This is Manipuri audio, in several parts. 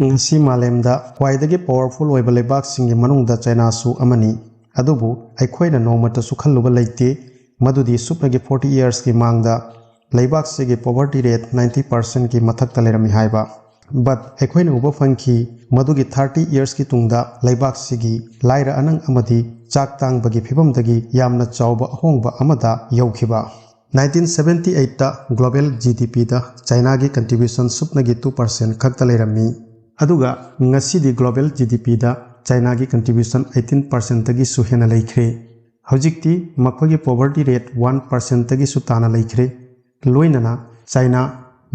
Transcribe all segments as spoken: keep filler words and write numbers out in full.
ꯉꯁꯤ ꯃꯥꯂꯦꯝꯗ ꯈ꯭ꯋꯥꯏꯗꯒꯤ powerful ꯑꯣꯏꯕ ꯂꯩꯕꯥꯛꯁꯤꯡꯒꯤ ꯃꯅꯨꯡꯗ ꯆꯥꯏꯅꯥꯁꯨ ꯑꯃꯅꯤ꯫ ꯑꯗꯨꯕꯨ ꯑꯩꯈꯣꯏꯅ ꯅꯣꯡꯃꯇꯁꯨ ꯈꯜꯂꯨꯕ ꯂꯩꯇꯦ ꯃꯗꯨꯗꯤ ꯁꯨꯞꯅꯒꯤ forty yearsꯀꯤ ꯃꯥꯡꯗ ꯂꯩꯕꯥꯛꯁꯤꯒꯤ poverty rate ninety percentꯀꯤ ꯃꯊꯛꯇ ꯂꯩꯔꯝꯃꯤ ꯍꯥꯏꯕ꯫ But ꯑꯩꯈꯣꯏꯅ ꯎꯕ ꯐꯪꯈꯤ ꯃꯗꯨꯒꯤ thirty yearsꯀꯤ ꯇꯨꯡꯗ ꯂꯩꯕꯥꯛꯁꯤꯒꯤ ꯂꯥꯏꯔ ꯑꯅꯪ ꯑꯃꯗꯤ ꯆꯥꯛ ꯇꯥꯡꯕꯒꯤ ꯐꯤꯕꯝꯗꯒꯤ ꯌꯥꯝꯅ ꯆꯥꯎꯕ ꯑꯍꯣꯡꯕ ꯑꯃꯗ ꯌꯧꯈꯤꯕ꯫ Nineteen seventy eightꯇ global GDPꯗ ꯆꯥꯏꯅꯥꯒꯤ contribution ꯁꯨꯞꯅꯒꯤ two percent ꯈꯛꯇ ꯂꯩꯔꯝꯃꯤ꯫ ꯑꯗꯨꯒ ꯉꯁꯤꯗꯤ global GDPꯗ ꯆꯥꯏꯅꯥꯒꯤ contribution eighteen percentꯇꯒꯤꯁꯨ ꯍꯦꯟꯅ ꯂꯩꯈ꯭ꯔꯦ꯫ ꯍꯧꯖꯤꯛꯇꯤ ꯃꯈꯣꯏꯒꯤ poverty rate one percentꯇꯒꯤꯁꯨ ꯇꯥꯅ ꯂꯩꯈ꯭ꯔꯦ꯫ ꯂꯣꯏꯅꯅ ꯆꯥꯏꯅꯥ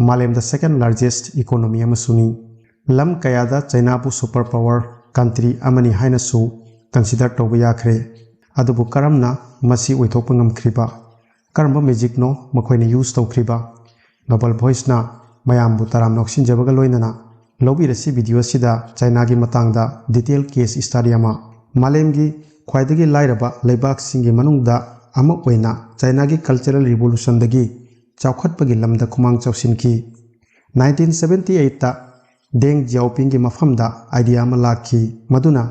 ꯃꯥꯂꯦꯝꯗ second largest economy ꯑꯃꯁꯨꯅꯤ꯫ ꯂꯝ ꯀꯌꯥꯗ ꯆꯥꯏꯅꯥꯕꯨ super power country ꯑꯃꯅꯤ ꯍꯥꯏꯅꯁꯨ consider ꯇꯧꯕ ꯌꯥꯈ꯭ꯔꯦ꯫ ꯑꯗꯨꯕꯨ ꯀꯔꯝꯅ ꯃꯁꯤ ꯑꯣꯏꯊꯣꯛꯄ ꯉꯝꯈ꯭ꯔꯤꯕ? ꯀꯔꯝꯕ magicꯅꯣ ꯃꯈꯣꯏꯅ use ꯇꯧꯈ꯭ꯔꯤꯕ? Global Voiceꯅ ꯃꯌꯥꯝꯕꯨ ꯇꯔꯥꯝꯅ ꯑꯣꯛꯁꯤꯟꯖꯕꯒ ꯂꯣꯏꯅꯅ ꯂꯧꯕꯤꯔꯁꯤ video ꯑꯁꯤꯗ ꯆꯥꯏꯅꯥꯒꯤ ꯃꯇꯥꯡꯗ detail case study ꯑꯃ꯫ ꯃꯥꯂꯦꯝꯒꯤ ꯈ꯭ꯋꯥꯏꯗꯒꯤ ꯂꯥꯏꯔꯕ ꯂꯩꯕꯥꯛꯁꯤꯡꯒꯤ ꯃꯅꯨꯡꯗ ꯑꯃ ꯑꯣꯏꯅ ꯆꯥꯏꯅꯥꯒꯤ cultural revolutionꯗꯒꯤ ꯆꯥꯎꯈꯠꯄꯒꯤ ꯂꯝꯗ ꯈꯨꯃꯥꯡ ꯆꯥꯎꯁꯤꯟꯈꯤ꯫ Nineteen seventy eightꯇ Deng Xiaopingꯒꯤ ꯃꯐꯝꯗ idea ꯑꯃ ꯂꯥꯛꯈꯤ ꯃꯗꯨꯅ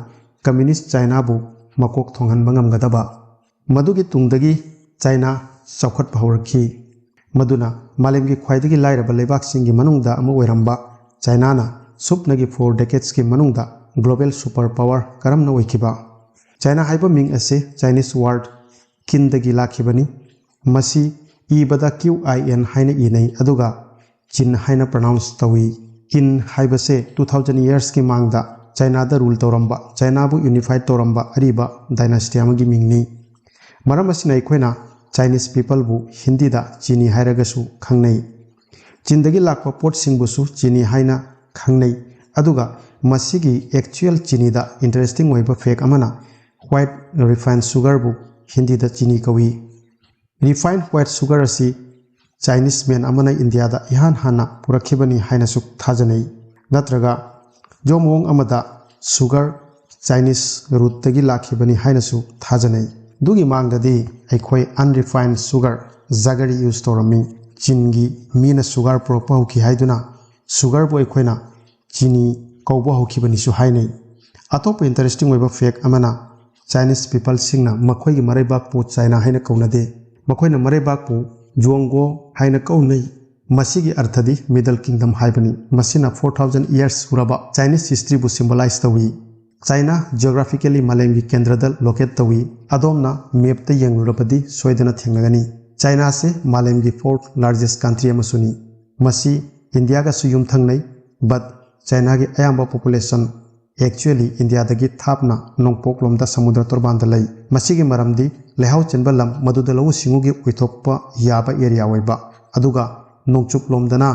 communist ꯆꯥꯏꯅꯥꯕꯨ ꯃꯀꯣꯛ ꯊꯣꯡꯍꯟꯕ ꯉꯝꯒꯗꯕ꯫ ꯃꯗꯨꯒꯤ ꯇꯨꯡꯗꯒꯤ ꯆꯥꯏꯅꯥ ꯆꯥꯎꯈꯠꯄ ꯍꯧꯔꯛꯈꯤ꯫ ꯃꯗꯨꯅ ꯃꯥꯂꯦꯝꯒꯤ ꯈ꯭ꯋꯥꯏꯗꯒꯤ ꯂꯥꯏꯔꯕ ꯂꯩꯕꯥꯛꯁꯤꯡꯒꯤ ꯃꯅꯨꯡꯗ ꯑꯃ ꯑꯣꯏꯔꯝꯕ ꯆꯥꯏꯅꯥꯅ ꯁꯨꯞꯅꯒꯤ four decadesꯀꯤ ꯃꯅꯨꯡꯗ global super power ꯀꯔꯝꯅ ꯑꯣꯏꯈꯤꯕ? ꯆꯥꯏꯅꯥ ꯍꯥꯏꯕ ꯃꯤꯡ ꯑꯁꯤ Chinese word ꯀꯤꯟꯗꯒꯤ ꯂꯥꯛꯈꯤꯕꯅꯤ꯫ ꯃꯁꯤ ꯏꯕꯗ Q I N ꯍꯥꯏꯅ ꯏꯅꯩ ꯑꯗꯨꯒ ꯆꯤꯟ ꯍꯥꯏꯅ pronounce ꯇꯧꯏ꯫ ꯀꯤꯟ ꯍꯥꯏꯕꯁꯦ two thousand yearsꯀꯤ ꯃꯥꯡꯗ ꯆꯥꯏꯅꯥꯗ rule ꯇꯧꯔꯝꯕ, ꯆꯥꯏꯅꯥꯕꯨ unified ꯇꯧꯔꯝꯕ ꯑꯔꯤꯕ dynasty ꯑꯃꯒꯤ ꯃꯤꯡꯅꯤ꯫ ꯃꯔꯝ ꯑꯁꯤꯅ ꯑꯩꯈꯣꯏꯅ Chinese peopleꯕꯨ ꯍꯤꯟꯗꯤꯗ ꯆꯤꯅꯤ ꯍꯥꯏꯔꯒꯁꯨ ꯈꯪꯅꯩ꯫ ꯆꯤꯟꯗꯒꯤ ꯂꯥꯛꯄ ꯄꯣꯠꯁꯤꯡꯕꯨꯁꯨ ꯆꯤꯅꯤ ꯍꯥꯏꯅ ꯈꯪꯅꯩ꯫ ꯑꯗꯨꯒ ꯃꯁꯤꯒꯤ actual ꯆꯤꯅꯤꯗ interesting ꯑꯣꯏꯕ fact ꯑꯃꯅ white refined sugarꯕꯨ ꯍꯤꯟꯗꯤꯗ ꯆꯤꯅꯤ ꯀꯧꯏ꯫ Refined white sugar ꯑꯁꯤ Chinese man ꯑꯃꯅ ꯏꯟꯗꯤꯌꯥꯗ ꯏꯍꯥꯟ ꯍꯥꯟꯅ ꯄꯨꯔꯛꯈꯤꯕꯅꯤ ꯍꯥꯏꯅꯁꯨ ꯊꯥꯖꯅꯩ꯫ ꯅꯠꯇ꯭ꯔꯒ ꯌꯣ ꯃꯑꯣꯡ ꯑꯃꯗ sugar Chinese rootꯇꯒꯤ ꯂꯥꯛꯈꯤꯕꯅꯤ ꯍꯥꯏꯅꯁꯨ ꯊꯥꯖꯅꯩ꯫ ꯑꯗꯨꯒꯤ ꯃꯥꯡꯗꯗꯤ ꯑꯩꯈꯣꯏ unrefined sugar, jaggery use ꯇꯧꯔꯝꯃꯤ꯫ ꯆꯤꯟꯒꯤ ꯃꯤꯅ sugar ꯄꯨꯔꯛꯄ ꯍꯧꯈꯤ ꯍꯥꯏꯗꯨꯅ sugarꯕꯨ ꯑꯩꯈꯣꯏꯅ ꯆꯤꯅꯤ ꯀꯧꯕ ꯍꯧꯈꯤꯕꯅꯤꯁꯨ ꯍꯥꯏꯅꯩ꯫ ꯑꯇꯣꯞꯄ interesting ꯑꯣꯏꯕ fact ꯑꯃꯅ, Chinese peopleꯁꯤꯡꯅ ꯃꯈꯣꯏꯒꯤ ꯃꯔꯩꯕꯥꯛꯄꯨ ꯆꯥꯏꯅꯥ ꯍꯥꯏꯅ ꯀꯧꯅꯗꯦ꯫ ꯃꯈꯣꯏꯅ ꯃꯔꯩꯕꯥꯛꯄꯨ ꯖꯨꯋꯣꯡꯒꯣ ꯍꯥꯏꯅ ꯀꯧꯅꯩ꯫ ꯃꯁꯤꯒꯤ ꯑꯔꯊꯗꯤ Middle Kingdom ꯍꯥꯏꯕꯅꯤ꯫ ꯃꯁꯤꯅ four thousand years ꯁꯨꯔꯕ Chinese historyꯕꯨ symbolize ꯇꯧꯏ꯫ ꯆꯥꯏꯅꯥ geographically ꯃꯥꯂꯦꯝꯒꯤ ꯀꯦꯟꯗ꯭ꯔꯗ locate ꯇꯧꯏ꯫ ꯑꯗꯣꯝꯅ mapꯇ ꯌꯦꯡꯂꯨꯔꯕꯗꯤ ꯁꯣꯏꯗꯅ ꯊꯦꯡꯅꯒꯅꯤ꯫ ꯆꯥꯏꯅꯥꯁꯦ ꯃꯥꯂꯦꯝꯒꯤ fourth largest country ꯑꯃꯁꯨꯅꯤ꯫ ꯃꯁꯤ ꯏꯟꯗꯤꯌꯥꯒꯁꯨ ꯌꯨꯝꯊꯪꯅꯩ, but ꯆꯥꯏꯅꯥꯒꯤ ꯑꯌꯥꯝꯕ population actually ꯏꯟꯗꯤꯌꯥꯗꯒꯤ ꯊꯥꯞꯅ ꯅꯣꯡꯄꯣꯛꯂꯣꯝꯗ ꯁꯃꯨꯗ꯭ꯔ ꯇꯣꯔꯕꯥꯟꯗ ꯂꯩ꯫ ꯃꯁꯤꯒꯤ ꯃꯔꯝꯗꯤ ꯂꯩꯍꯥꯎ ꯆꯦꯟꯕ ꯂꯝ, ꯃꯗꯨꯗ ꯂꯧꯎ ꯁꯤꯡꯎꯒꯤ ꯑꯣꯏꯊꯣꯛꯄ ꯌꯥꯕ area ꯑꯣꯏꯕ, ꯑꯗꯨꯒ ꯅꯣꯡꯆꯨꯞꯂꯣꯝꯗꯅ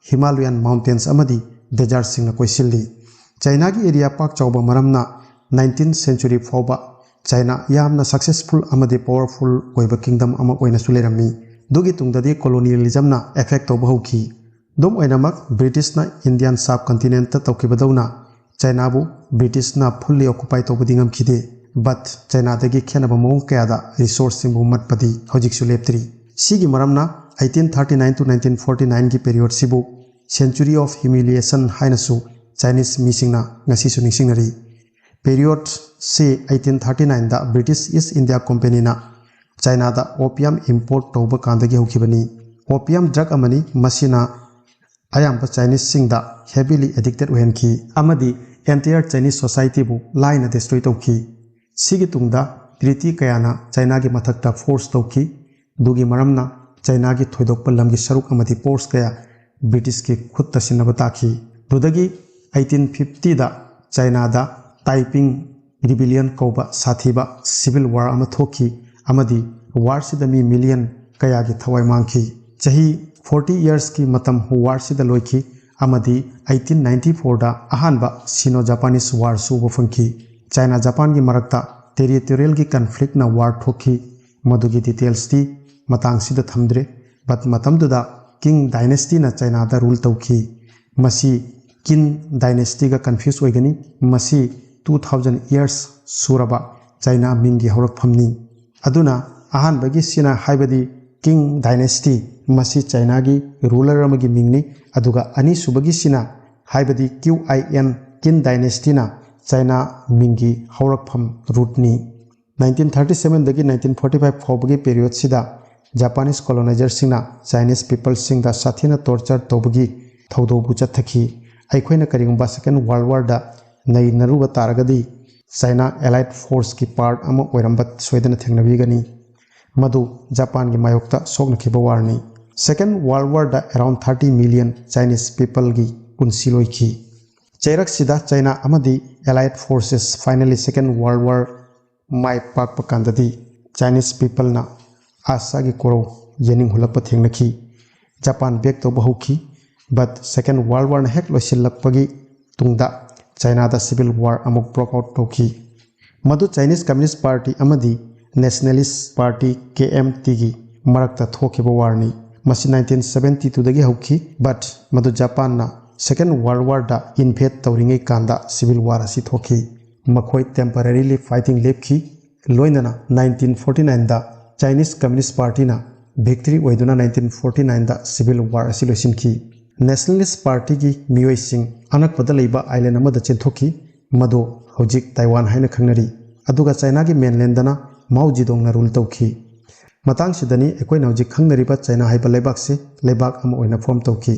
Himalayan mountains ꯑꯃꯗꯤ desertꯁꯤꯡꯅ ꯀꯣꯏꯁꯤꯜꯂꯤ꯫ ꯆꯥꯏꯅꯥꯒꯤ area ꯄꯥꯛ ꯆꯥꯎꯕ ꯃꯔꯝꯅ nineteenth century ꯐꯥꯎꯕ ꯆꯥꯏꯅꯥ ꯌꯥꯝꯅ successful ꯑꯃꯗꯤ powerful ꯑꯣꯏꯕ kingdom ꯑꯃ ꯑꯣꯏꯅꯁꯨ ꯂꯩꯔꯝꯃꯤ꯫ ꯑꯗꯨꯒꯤ ꯇꯨꯡꯗꯗꯤ colonialismꯅ effect ꯇꯧꯕ ꯍꯧꯈꯤ꯫ ꯑꯗꯨꯝ ꯑꯣꯏꯅꯃꯛ, Britishꯅ Indian subcontinentꯇ ꯇꯧꯈꯤꯕꯗꯧꯅ ꯆꯥꯏꯅꯥꯕꯨ Britishꯅ fully occupy ꯇꯧꯕꯗꯤ ꯉꯝꯈꯤꯗꯦ, but ꯆꯥꯏꯅꯥꯗꯒꯤ ꯈꯦꯠꯅꯕ ꯃꯑꯣꯡ ꯀꯌꯥꯗ resourceꯁꯤꯡꯕꯨ ꯃꯠꯄꯗꯤ ꯍꯧꯖꯤꯛꯁꯨ ꯂꯦꯞꯇ꯭ꯔꯤ꯫ ꯁꯤꯒꯤ ꯃꯔꯝꯅ eighteen thirty nine to nineteen forty nineꯒꯤ periodꯁꯤꯕꯨ Century of Humiliation ꯍꯥꯏꯅꯁꯨ Chinese ꯃꯤꯁꯤꯡꯅ ꯉꯁꯤꯁꯨ ꯅꯤꯡꯁꯤꯡꯅꯔꯤ꯫ Periodꯁꯤ eighteen thirty nineꯗ British East India Companyꯅ ꯆꯥꯏꯅꯥꯗ opium import ꯇꯧꯕ ꯀꯥꯟꯗꯒꯤ ꯍꯧꯈꯤꯕꯅꯤ꯫ Opium drug ꯑꯃꯅꯤ, ꯃꯁꯤꯅ ꯑꯌꯥꯝꯕ Chineseꯁꯤꯡꯗ heavily addicted ꯑꯣꯏꯍꯟꯈꯤ ꯑꯃꯗꯤ entire Chinese societyꯕꯨ ꯂꯥꯏꯅ destroy ꯇꯧꯈꯤ꯫ ꯁꯤꯒꯤ ꯇꯨꯡꯗ treaty ꯀꯌꯥꯅ ꯆꯥꯏꯅꯥꯒꯤ ꯃꯊꯛꯇ force ꯇꯧꯈꯤ꯫ ꯑꯗꯨꯒꯤ ꯃꯔꯝꯅ ꯆꯥꯏꯅꯥꯒꯤ ꯊꯣꯏꯗꯣꯛꯄ ꯂꯝꯒꯤ ꯁꯔꯨꯛ ꯑꯃꯗꯤ ports ꯀꯌꯥ Britishꯀꯤ ꯈꯨꯠꯇ ꯁꯤꯟꯅꯕ ꯇꯥꯈꯤ꯫ ꯑꯗꯨꯗꯒꯤ eighteen fiftyꯗ ꯆꯥꯏꯅꯥꯗ Taiping Rebellion ꯀꯧꯕ ꯁꯥꯊꯤꯕ civil war ꯑꯃ ꯊꯣꯛꯈꯤ ꯑꯃꯗꯤ warꯁꯤꯗ ꯃꯤ million ꯀꯌꯥꯒꯤ ꯊꯋꯥꯏ ꯃꯥꯡꯈꯤ꯫ ꯆꯍꯤ forty yearsꯀꯤ ꯃꯇꯝ warꯁꯤꯗ ꯂꯣꯏꯈꯤ ꯑꯃꯗꯤ eighteen ninety fourꯗ ꯑꯍꯥꯟꯕ Sino-Japanese warꯁꯨ ꯎꯕ ꯐꯪꯈꯤ꯫ ꯆꯥꯏꯅꯥ ꯖꯄꯥꯟꯒꯤ ꯃꯔꯛꯇ territorialꯒꯤ conflictꯅ war ꯊꯣꯛꯈꯤ꯫ ꯃꯗꯨꯒꯤ detailsꯇꯤ ꯃꯇꯥꯡꯁꯤꯗ ꯊꯝꯗ꯭ꯔꯦ꯫ But ꯃꯇꯝꯗꯨꯗ Qing dynastyꯅ ꯆꯥꯏꯅꯥꯗ rule ꯇꯧꯈꯤ꯫ ꯃꯁꯤ Qin dynastyꯒ confuse ꯑꯣꯏꯒꯅꯤ꯫ ꯃꯁꯤ two thousand years ꯁꯨꯔꯕ ꯆꯥꯏꯅꯥ ꯃꯤꯡꯒꯤ ꯍꯧꯔꯛꯐꯝꯅꯤ꯫ ꯑꯗꯨꯅ ꯑꯍꯥꯟꯕꯒꯤꯁꯤꯅ ꯍꯥꯏꯕꯗꯤ Qing dynasty, ꯃꯁꯤ ꯆꯥꯏꯅꯥꯒꯤ ruler ꯑꯃꯒꯤ ꯃꯤꯡꯅꯤ꯫ ꯑꯗꯨꯒ ꯑꯅꯤꯁꯨꯕꯒꯤꯁꯤꯅ ꯍꯥꯏꯕꯗꯤ ꯀ꯭ꯌꯨ ꯑꯥꯏ ꯑꯦꯟ, ꯀꯤꯟ ꯗꯥꯏꯅꯦꯁꯇꯤꯅ ꯆꯥꯏꯅꯥ ꯃꯤꯡꯒꯤ ꯍꯧꯔꯛꯐꯝ, ꯔꯨꯠꯅꯤ꯫ ꯅꯥꯏꯟꯇꯤꯟ ꯊꯥꯔꯇꯤ ꯁꯚꯦꯟꯗꯒꯤ ꯅꯥꯏꯟꯇꯤꯟ ꯐꯣꯔꯇꯤ ꯐꯥꯏꯚ ꯐꯥꯎꯕꯒꯤ ꯄꯦꯔꯤꯌꯣꯗꯁꯤꯗ ꯖꯄꯥꯅꯤꯁ ꯀꯣꯂꯣꯅꯥꯏꯖꯔꯁꯤꯡꯅ ꯆꯥꯏꯅꯤꯁ ꯄꯤꯄꯜꯁꯤꯡꯗ ꯁꯥꯊꯤꯅ ꯇꯣꯔꯆꯔ ꯇꯧꯕꯒꯤ ꯊꯧꯗꯧꯕꯨ ꯆꯠꯊꯈꯤ꯫ ꯑꯩꯈꯣꯏꯅ ꯀꯔꯤꯒꯨꯝꯕ ꯁꯦꯀꯦꯟ ꯋꯥꯔꯜ ꯋꯥꯔꯗ ꯅꯩꯅꯔꯨꯕ ꯇꯥꯔꯒꯗꯤ, ꯆꯥꯏꯅꯥ ꯑꯦꯂꯥꯏꯠ ꯐꯣꯔꯁꯀꯤ ꯄꯥꯔꯠ ꯑꯃ ꯑꯣꯏꯔꯝꯕ ꯁꯣꯏꯗꯅ ꯊꯦꯡꯅꯕꯤꯒꯅꯤ꯫ ꯃꯗꯨ ꯖꯄꯥꯟꯒꯤ ꯃꯥꯌꯣꯛꯇ ꯁꯣꯛꯅꯈꯤꯕ ꯋꯥꯔꯅꯤ꯫ ꯁꯦꯀꯦꯟ ꯋꯥꯔꯜ ꯋꯥꯔꯗ ꯑꯦꯔꯥꯎꯟ ꯊꯥꯔꯇꯤ ꯃꯤꯂꯤꯌꯟ ꯆꯥꯏꯅꯤꯁ ꯄꯤꯄꯜꯒꯤ ꯄꯨꯟꯁꯤ ꯂꯣꯏꯈꯤ꯫ ꯆꯩꯔꯛꯁꯤꯗ ꯆꯥꯏꯅꯥ ꯑꯃꯗꯤ ꯑꯦꯂꯥꯏꯠ ꯐꯣꯔꯁꯦꯁ ꯐꯥꯏꯅꯦꯜꯂꯤ ꯁꯦꯀꯦꯟ ꯋꯥꯔꯜ ꯋꯥꯔ ꯃꯥꯏ ꯄꯥꯛꯄ ꯀꯥꯟꯗꯗꯤ ꯆꯥꯏꯅꯤꯁ ꯄꯤꯄꯜꯅ ꯑꯥꯁꯥꯒꯤ ꯀꯣꯔꯧ ꯌꯦꯅꯤꯡ ꯍꯨꯜꯂꯛꯄ ꯊꯦꯡꯅꯈꯤ꯫ ꯖꯄꯥꯟ ꯕꯦꯛ ꯇꯧꯕ ꯍꯧꯈꯤ꯫ ꯕꯠ ꯁꯦꯀꯦꯟ ꯋꯥꯔꯜ ꯋꯥꯔꯅ ꯍꯦꯛ ꯂꯣꯏꯁꯤꯜꯂꯛꯄꯒꯤ ꯇꯨꯡꯗ ꯆꯥꯏꯅꯥꯗ ꯁꯤꯚꯤꯜ ꯋꯥꯔ ꯑꯃꯨꯛ ꯕ꯭ꯔꯣꯛ ꯑꯥꯎꯠ ꯇꯧꯈꯤ꯫ ꯃꯗꯨ ꯆꯥꯏꯅꯤꯁ ꯀꯝꯃ꯭ꯌꯨꯅꯤꯁ ꯄꯥꯔꯇꯤ ꯑꯃꯗꯤ ꯅꯦꯁꯅꯦꯂꯤꯁ ꯄꯥꯔꯇꯤ, ꯀꯦ ꯑꯦꯝ ꯇꯤꯒꯤ ꯃꯔꯛꯇ ꯊꯣꯛꯈꯤꯕ ꯋꯥꯔꯅꯤ꯫ ꯃꯁꯤ ꯅꯥꯏꯟꯇꯤꯟ ꯁꯚꯦꯟꯇꯤ ꯇꯨꯗꯒꯤ ꯍꯧꯈꯤ, ꯕꯠ ꯃꯗꯨ ꯖꯄꯥꯟꯅ ꯁꯦꯀꯦꯟ ꯋꯥꯔꯜ ꯋꯥꯔꯗ ꯏꯟꯚꯦꯗ ꯇꯧꯔꯤꯉꯩ ꯀꯥꯟꯗ ꯁꯤꯚꯤꯜ ꯋꯥꯔ ꯑꯁꯤ ꯊꯣꯛꯈꯤ꯫ ꯃꯈꯣꯏ ꯇꯦꯝꯄꯔꯦꯔꯤꯂꯤ ꯐꯥꯏꯇꯤꯡ ꯂꯦꯞꯈꯤ꯫ ꯂꯣꯏꯅꯅ ꯅꯥꯏꯟꯇꯤꯟ ꯐꯣꯔꯇꯤ ꯅꯥꯏꯟꯗ ꯆꯥꯏꯅꯤꯁ ꯀꯝꯃ꯭ꯌꯨꯅꯤꯁ ꯄꯥꯔꯇꯤꯅ ꯚꯤꯛꯇꯔꯤ ꯑꯣꯏꯗꯨꯅ ꯅꯥꯏꯟꯇꯤꯟ ꯐꯣꯔꯇꯤ ꯅꯥꯏꯟꯗ ꯁꯤꯚꯤꯜ ꯋꯥꯔ ꯑꯁꯤ ꯂꯣꯏꯁꯤꯟꯈꯤ꯫ ꯅꯦꯁꯅꯦꯂꯤꯁ ꯄꯥꯔꯇꯤꯒꯤ ꯃꯤꯑꯣꯏꯁꯤꯡ ꯑꯅꯛꯄꯗ ꯂꯩꯕ ꯑꯥꯏꯂꯦꯟ ꯑꯃꯗ ꯆꯦꯟꯊꯣꯛꯈꯤ, ꯃꯗꯨ ꯍꯧꯖꯤꯛ ꯇꯥꯏꯋꯥꯟ ꯍꯥꯏꯅ ꯈꯪꯅꯔꯤ꯫ ꯑꯗꯨꯒ ꯆꯥꯏꯅꯥꯒꯤ ꯃꯦꯟꯂꯦꯟꯗꯅ ꯃꯥꯎ ꯖꯤꯗꯣꯡꯅ ꯔꯨꯜ ꯇꯧꯈꯤ꯫ ꯃꯇꯥꯡꯁꯤꯗꯅꯤ ꯑꯩꯈꯣꯏꯅ ꯍꯧꯖꯤꯛ ꯈꯪꯅꯔꯤꯕ ꯆꯥꯏꯅꯥ ꯍꯥꯏꯕ ꯂꯩꯕꯥꯛꯁꯤ ꯂꯩꯕꯥꯛ ꯑꯃ ꯑꯣꯏꯅ ꯐꯣꯔꯝ ꯇꯧꯈꯤ꯫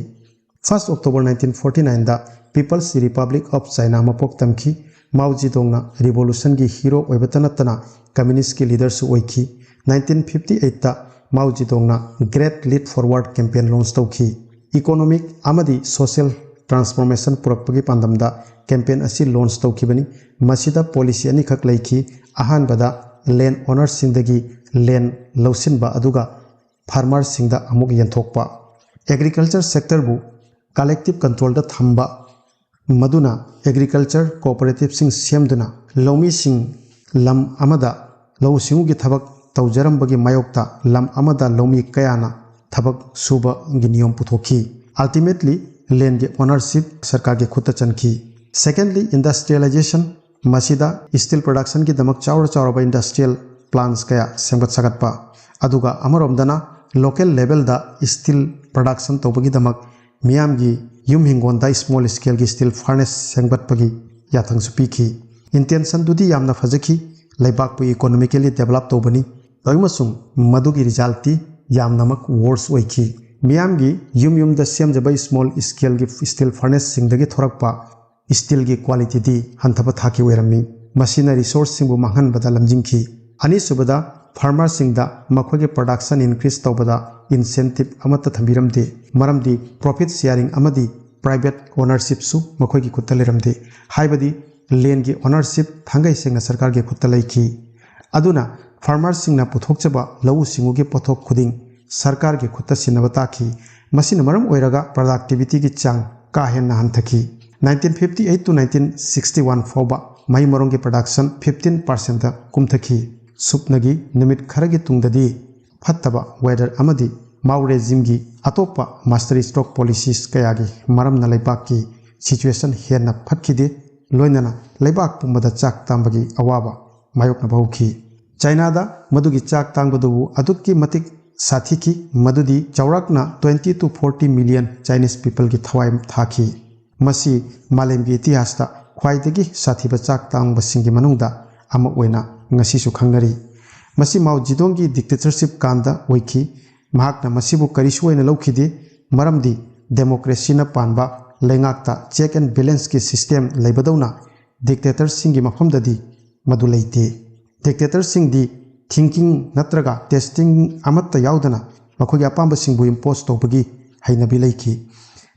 ꯐꯥꯔꯁ ꯑꯣꯛꯇꯣꯕꯔ ꯅꯥꯏꯟꯇꯤꯟ ꯐꯣꯔꯇꯤ ꯅꯥꯏꯟꯗ ꯄꯤꯄꯜꯁ ꯔꯤꯄꯕ꯭ꯂꯤꯛ ꯑꯣꯐ ꯆꯥꯏꯅꯥ ꯃꯄꯣꯛ ꯇꯝꯈꯤ꯫ ꯃꯥꯎ ꯖꯤꯗꯣꯡꯅ ꯔꯤꯚꯣꯂꯨꯁꯟꯒꯤ ꯍꯤꯔꯣ ꯑꯣꯏꯕꯇ ꯅꯠꯇꯅ ꯀꯝꯃ꯭ꯌꯨꯅꯤꯁ꯭ꯠꯀꯤ ꯂꯤꯗꯔꯁꯨ ꯑꯣꯏꯈꯤ꯫ ꯅꯥꯏꯟꯇꯤꯟ ꯐꯤꯐꯇꯤ ꯑꯩꯠꯇ ꯃꯥꯎ ꯖꯤꯗꯣꯡꯅ ꯒ꯭ꯔꯦꯠ ꯂꯤꯞ ꯐꯣꯔꯋꯥꯔꯗ ꯀꯦꯝꯄꯦꯟ ꯂꯣꯟꯆ ꯇꯧꯈꯤ꯫ ꯏꯀꯣꯅꯣꯃꯤꯛ ꯑꯃꯗꯤ ꯁꯣꯁꯤꯌꯦꯜ ꯇ꯭ꯔꯥꯟꯁꯐꯣꯔꯃꯦꯁꯟ ꯄꯨꯔꯛꯄꯒꯤ ꯄꯥꯟꯗꯝꯗ ꯀꯦꯝꯄꯦꯟ ꯑꯁꯤ ꯂꯣꯟꯆ ꯇꯧꯈꯤꯕꯅꯤ꯫ ꯃꯁꯤꯗ ꯄꯣꯂꯤꯁꯤ ꯑꯅꯤꯈꯛ ꯂꯩꯈꯤ꯫ ꯑꯍꯥꯟꯕꯗ ꯂꯦꯟ ꯑꯣꯅꯔꯁꯤꯡꯗꯒꯤ ꯂꯦꯟ ꯂꯧꯁꯤꯟꯕ, ꯑꯗꯨꯒ ꯐꯥꯔꯃꯔꯁꯤꯡꯗ ꯑꯃꯨꯛ ꯌꯦꯟꯊꯣꯛꯄ꯫ ꯑꯦꯒ꯭ꯔꯤꯀꯜꯆꯔ ꯁꯦꯛꯇꯔꯕꯨ ꯀꯂꯦꯛꯇꯤꯚ ꯀꯟꯇ꯭ꯔꯣꯜꯗ ꯊꯝꯕ, ꯃꯗꯨꯅ ꯑꯦꯒ꯭ꯔꯤꯀꯜꯆꯔ ꯀꯣꯑꯣꯄꯔꯦꯇꯤꯚꯁꯤꯡ ꯁꯦꯝꯗꯨꯅ ꯂꯧꯃꯤꯁꯤꯡ ꯂꯝ ꯑꯃꯗ ꯂꯧꯎ ꯁꯤꯡꯎꯒꯤ ꯊꯕꯛ ꯇꯧꯖꯔꯝꯕꯒꯤ ꯃꯥꯌꯣꯛꯇ ꯂꯝ ꯑꯃꯗ ꯂꯧꯃꯤ ꯀꯌꯥꯅ ꯊꯕꯛ ꯁꯨꯕꯒꯤ ꯅꯤꯌꯣꯝ ꯄꯨꯊꯣꯛꯈꯤ꯫ ꯑꯜꯇꯤꯃꯦꯠꯂꯤ, ꯂꯦꯟꯒꯤ ꯑꯣꯅꯔꯁꯤꯞ ꯁꯔꯀꯥꯔꯒꯤ ꯈꯨꯠꯇ ꯆꯟꯈꯤ꯫ Secondly, industrialisation. ꯃꯁꯤꯗ ꯁ꯭ꯇꯤꯜ ꯄ꯭ꯔꯗꯛꯁꯟꯒꯤꯗꯃꯛ ꯆꯥꯎꯔ ꯆꯥꯎꯔꯕ ꯏꯟꯗꯁꯇ꯭ꯔꯤꯌꯦꯜ ꯄ꯭ꯂꯥꯟꯠꯁ ꯀꯌꯥ ꯁꯦꯝꯒꯠ ꯁꯥꯒꯠꯄ, ꯑꯗꯨꯒ ꯑꯃꯔꯣꯝꯗꯅ ꯂꯣꯀꯦꯜ ꯂꯦꯚꯦꯜꯗ ꯁ꯭ꯇꯤꯜ ꯄ꯭ꯔꯗꯛꯁꯟ ꯇꯧꯕꯒꯤꯗꯃꯛ ꯃꯤꯌꯥꯝꯒꯤ ꯌꯨꯝ ꯍꯤꯡꯒꯣꯟꯗ small scale ꯒꯤ steel furnace ꯁꯦꯝꯒꯠꯄꯒꯤ ꯌꯥꯊꯪꯁꯨ ꯄꯤꯈꯤ꯫ Intention ꯗꯨꯗꯤ ꯌꯥꯝꯅ ꯐꯖꯈꯤ, ꯂꯩꯕꯥꯛꯄꯨ economically develop ꯇꯧꯕꯅꯤ, ꯑꯃꯁꯨꯡ ꯃꯗꯨꯒꯤ result ꯇꯤ ꯌꯥꯝꯅꯃꯛ worse ꯑꯣꯏꯈꯤ꯫ ꯃꯤꯌꯥꯝꯒꯤ ꯌꯨꯝ ꯌꯨꯝꯗ ꯁꯦꯝꯖꯕ small scale ꯒꯤ steel furnace ꯁꯤꯡꯗꯒꯤ ꯊꯣꯔꯛꯄ steel ꯒꯤ quality ꯗꯤ ꯍꯟꯊꯕ ꯊꯥꯛꯀꯤ ꯑꯣꯏꯔꯝꯃꯤ꯫ ꯃꯁꯤꯅ resource ꯁꯤꯡꯕꯨ ꯃꯥꯡꯍꯟꯕꯗ ꯂꯝꯖꯤꯡꯈꯤ꯫ ꯑꯅꯤꯁꯨꯕꯗ, farmer ꯁꯤꯡꯗ ꯃꯈꯣꯏꯒꯤ production increase ꯇꯧꯕꯗ incentive ꯑꯃꯠꯇ ꯊꯝꯕꯤꯔꯝꯗꯦ, ꯃꯔꯝꯗꯤ profit sharing ꯑꯃꯗꯤ private ownership ꯁꯨ ꯃꯈꯣꯏꯒꯤ ꯈꯨꯠꯇ ꯂꯩꯔꯝꯗꯦ꯫ ꯍꯥꯏꯕꯗꯤ land ꯒꯤ ownership ꯊꯥꯡꯒꯩ ꯁꯦꯡꯅ ꯁꯔꯀꯥꯔꯒꯤ ꯈꯨꯠꯇ ꯂꯩꯈꯤ꯫ ꯑꯗꯨꯅ farmer ꯁꯤꯡꯅ ꯄꯨꯊꯣꯛꯆꯕ ꯂꯧꯎ ꯁꯤꯡꯎꯒꯤ ꯄꯣꯠꯊꯣꯛ ꯈꯨꯗꯤꯡ ꯁꯔꯀꯥꯔꯒꯤ ꯈꯨꯠꯇ ꯁꯤꯟꯅꯕ ꯇꯥꯈꯤ꯫ ꯃꯁꯤꯅ ꯃꯔꯝ ꯑꯣꯏꯔꯒ productivity ꯒꯤ ꯆꯥꯡ ꯀꯥ ꯍꯦꯟꯅ ꯍꯟꯊꯈꯤ꯫ Nineteen fifty eight to nineteen sixty one ꯐꯥꯎꯕ ꯃꯍꯩ ꯃꯔꯣꯡꯒꯤ production fifteen percent ꯀꯨꯝꯊꯈꯤ꯫ ꯁꯨꯞꯅꯒꯤ ꯅꯨꯃꯤꯠ ꯈꯔꯒꯤ ꯇꯨꯡꯗꯗꯤ ꯐꯠꯇꯕ weather ꯑꯃꯗꯤ Mao regime ꯒꯤ ꯑꯇꯣꯞꯄ mastery stroke policies ꯀꯌꯥꯒꯤ ꯃꯔꯝꯅ ꯂꯩꯕꯥꯛꯀꯤ situation ꯍꯦꯟꯅ ꯐꯠꯈꯤꯗꯦ, ꯂꯣꯏꯅꯅ ꯂꯩꯕꯥꯛ ꯄꯨꯝꯕꯗ ꯆꯥꯛ ꯇꯥꯡꯕꯒꯤ ꯑꯋꯥꯕ ꯃꯥꯌꯣꯛꯅꯕ ꯍꯧꯈꯤ꯫ ꯆꯥꯏꯅꯥꯗ ꯃꯗꯨꯒꯤ ꯆꯥꯛ ꯇꯥꯡꯕꯗꯨꯕꯨ ꯑꯗꯨꯛꯀꯤ ꯃꯇꯤꯛ ꯁꯥꯊꯤꯈꯤ, ꯃꯗꯨꯗꯤ ꯆꯥꯎꯔꯥꯛꯅ twenty to forty million Chinese people ꯒꯤ ꯊꯋꯥꯏ ꯊꯥꯈꯤ꯫ ꯃꯁꯤ ꯃꯥꯂꯦꯝꯒꯤ ꯏꯇꯤꯍꯥꯁꯇ ꯈ꯭ꯋꯥꯏꯗꯒꯤ ꯁꯥꯊꯤꯕ ꯆꯥꯛ ꯇꯥꯡꯕꯁꯤꯡꯒꯤ ꯃꯅꯨꯡꯗ ꯑꯃ ꯑꯣꯏꯅ ꯉꯁꯤꯁꯨ ꯈꯪꯅꯔꯤ꯫ ꯃꯁꯤ ꯃꯥꯎ ꯖꯤꯗꯣꯡꯒꯤ dictatorship ꯀꯥꯟꯗ ꯑꯣꯏꯈꯤ꯫ ꯃꯍꯥꯛꯅ ꯃꯁꯤꯕꯨ ꯀꯔꯤꯁꯨ ꯑꯣꯏꯅ ꯂꯧꯈꯤꯗꯦ, ꯃꯔꯝꯗꯤ democracy ꯅ ꯄꯥꯟꯕ ꯂꯩꯉꯥꯛꯇ check and balance ꯀꯤ system ꯂꯩꯕꯗꯧꯅ dictator ꯁꯤꯡꯒꯤ ꯃꯐꯝꯗꯗꯤ ꯃꯗꯨ ꯂꯩꯇꯦ꯫ Dictator ꯁꯤꯡꯗꯤ thinking ꯅꯠꯇ꯭ꯔꯒ testing ꯑꯃꯠꯇ ꯌꯥꯎꯗꯅ ꯃꯈꯣꯏꯒꯤ ꯑꯄꯥꯝꯕꯁꯤꯡꯕꯨ impose ꯇꯧꯕꯒꯤ ꯍꯩꯅꯕꯤ ꯂꯩꯈꯤ꯫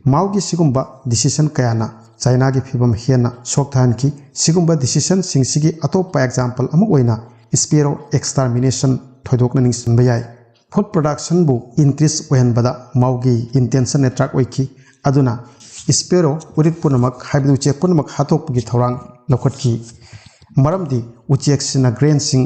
ꯃꯥꯎꯒꯤ ꯁꯤꯒꯨꯝꯕ decision ꯀꯌꯥꯅ ꯆꯥꯏꯅꯥꯒꯤ ꯐꯤꯕꯝ ꯍꯦꯟꯅ ꯁꯣꯛꯊꯍꯟꯈꯤ꯫ ꯁꯤꯒꯨꯝꯕ decision ꯁꯤꯡꯁꯤꯒꯤ ꯑꯇꯣꯞꯄ example ꯑꯃ ꯑꯣꯏꯅ Sparrow extermination ꯊꯣꯏꯗꯣꯛꯅ ꯅꯤꯡꯁꯤꯡꯕ ꯌꯥꯏ꯫ Food production ꯕꯨ increase ꯑꯣꯏꯍꯟꯕꯗ ꯃꯥꯎꯒꯤ intention attract ꯑꯣꯏꯈꯤ꯫ ꯑꯗꯨꯅ Sparrow, ꯎꯔꯤꯛ ꯄꯨꯝꯅꯃꯛ, ꯍꯥꯏꯕꯗꯤ ꯎꯆꯦꯛ ꯄꯨꯝꯅꯃꯛ ꯍꯥꯠꯇꯣꯛꯄꯒꯤ ꯊꯧꯔꯥꯡ ꯂꯧꯈꯠꯈꯤ꯫ ꯃꯔꯝꯗꯤ ꯎꯆꯦꯛꯁꯤꯅ grain ꯁꯤꯡ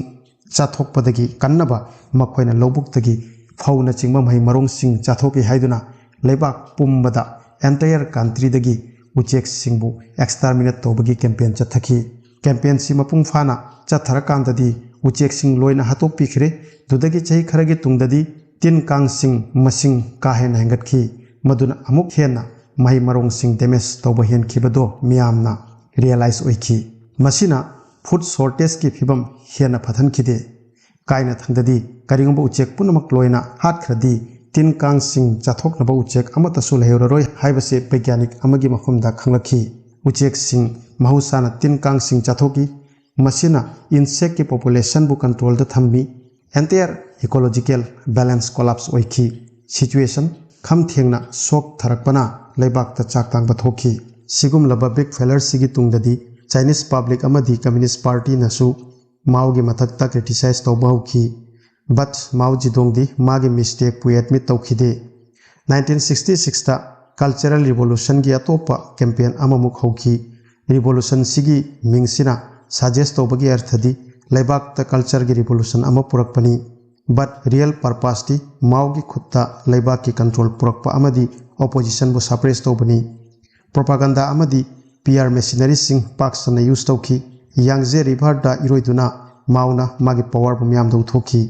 ꯆꯥꯊꯣꯛꯄꯗꯒꯤ ꯀꯟꯅꯕ ꯃꯈꯣꯏꯅ ꯂꯧꯕꯨꯛꯇꯒꯤ ꯐꯧꯅꯆꯤꯡꯕ ꯃꯍꯩ ꯃꯔꯣꯡꯁꯤꯡ ꯆꯥꯊꯣꯛꯏ ꯍꯥꯏꯗꯨꯅ ꯂꯩꯕꯥꯛ ꯄꯨꯝꯕꯗ entire country ꯗꯒꯤ ꯎꯆꯦꯛꯁꯤꯡꯕꯨ exterminate ꯇꯧꯕꯒꯤ campaign ꯆꯠꯊꯈꯤ꯫ Campaign ꯁꯤ ꯃꯄꯨꯡ ꯐꯥꯅ ꯆꯠꯊꯔꯀꯥꯟꯗꯗꯤ ꯎꯆꯦꯛꯁꯤꯡ ꯂꯣꯏꯅ ꯍꯥꯠꯇꯣꯛꯄꯤꯈ꯭ꯔꯦ꯫ ꯑꯗꯨꯗꯒꯤ ꯆꯍꯤ ꯈꯔꯒꯤ ꯇꯨꯡꯗꯗꯤ ꯇꯤꯟ ꯀꯥꯡꯁꯤꯡ ꯃꯁꯤꯡ ꯀꯥ ꯍꯦꯟꯅ ꯍꯦꯟꯒꯠꯈꯤ, ꯃꯗꯨꯅ ꯑꯃꯨꯛ ꯍꯦꯟꯅ ꯃꯍꯩ ꯃꯔꯣꯡꯁꯤꯡ damage ꯇꯧꯕ ꯍꯦꯟꯈꯤꯕꯗꯣ ꯃꯤꯌꯥꯝꯅ realize ꯑꯣꯏꯈꯤ꯫ ꯃꯁꯤꯅ food shortageꯀꯤ ꯐꯤꯕꯝ ꯍꯦꯟꯅ ꯐꯠꯍꯟꯈꯤꯗꯦ꯫ ꯀꯥꯏꯅꯊꯪꯗꯗꯤ ꯀꯔꯤꯒꯨꯝꯕ ꯎꯆꯦꯛ ꯄꯨꯝꯅꯃꯛ ꯂꯣꯏꯅ ꯍꯥꯠꯈ꯭ꯔꯗꯤ ꯇꯤꯟ ꯀꯥꯡꯁꯤꯡ ꯆꯥꯊꯣꯛꯅꯕ ꯎꯆꯦꯛ ꯑꯃꯠꯇꯁꯨ ꯂꯩꯍꯧꯔꯔꯣꯏ ꯍꯥꯏꯕꯁꯤ ꯕꯩꯒ꯭ꯌꯥꯅꯤꯛ ꯑꯃꯒꯤ ꯃꯐꯝꯗ ꯈꯪꯂꯛꯈꯤ꯫ ꯎꯆꯦꯛꯁꯤꯡ ꯃꯍꯧꯁꯥꯅ ꯇꯤꯟ ꯀꯥꯡꯁꯤꯡ ꯆꯥꯊꯣꯛꯏ꯫ ꯃꯁꯤꯅ insectꯀꯤ populationꯕꯨ controlꯗ ꯊꯝꯃꯤ꯫ Entire ecological balance collapse ꯑꯣꯏꯈꯤ꯫ Situation ꯈꯝ ꯊꯦꯡꯅ ꯁꯣꯛꯊꯔꯛꯄꯅ ꯂꯩꯕꯥꯛꯇ ꯆꯥꯛ ꯇꯥꯡꯕ ꯊꯣꯛꯈꯤ꯫ ꯁꯤꯒꯨꯝꯂꯕ big failureꯁꯤꯒꯤ ꯇꯨꯡꯗꯗꯤ Chinese public ꯑꯃꯗꯤ Communist Partyꯅꯁꯨ ꯃꯥꯎꯒꯤ ꯃꯊꯛꯇ criticize ꯇꯧꯕ ꯍꯧꯈꯤ꯫ But ꯃꯥꯎ ꯖꯤꯗꯣꯡꯗꯤ ꯃꯥꯒꯤ mistakeꯄꯨ admit ꯇꯧꯈꯤꯗꯦ꯫ Nineteen sixty sixꯇ Cultural Revolutionꯒꯤ ꯑꯇꯣꯞꯄ campaign ꯑꯃꯃꯨꯛ ꯍꯧꯈꯤ꯫ Revolutionꯁꯤꯒꯤ ꯃꯤꯡꯁꯤꯅ suggest ꯇꯧꯕꯒꯤ ꯑꯔꯊꯗꯤ ꯂꯩꯕꯥꯛꯇ cultureꯒꯤ revolution ꯑꯃ ꯄꯨꯔꯛꯄꯅꯤ꯫ But real purposeꯇꯤ ꯃꯥꯎꯒꯤ ꯈꯨꯠꯇ ꯂꯩꯕꯥꯛꯀꯤ control ꯄꯨꯔꯛꯄ ꯑꯃꯗꯤ oppositionꯕꯨ suppress ꯇꯧꯕꯅꯤ꯫ Propaganda ꯑꯃꯗꯤ PR machineryꯁꯤꯡ ꯄꯥꯛ ꯁꯟꯅ use ꯇꯧꯈꯤ꯫ Yangtze Riverꯗ ꯏꯔꯣꯏꯗꯨꯅ ꯃꯥꯎꯅ ꯃꯥꯒꯤ powerꯕꯨ ꯃꯤꯌꯥꯝꯗ ꯎꯠꯊꯣꯛꯈꯤ꯫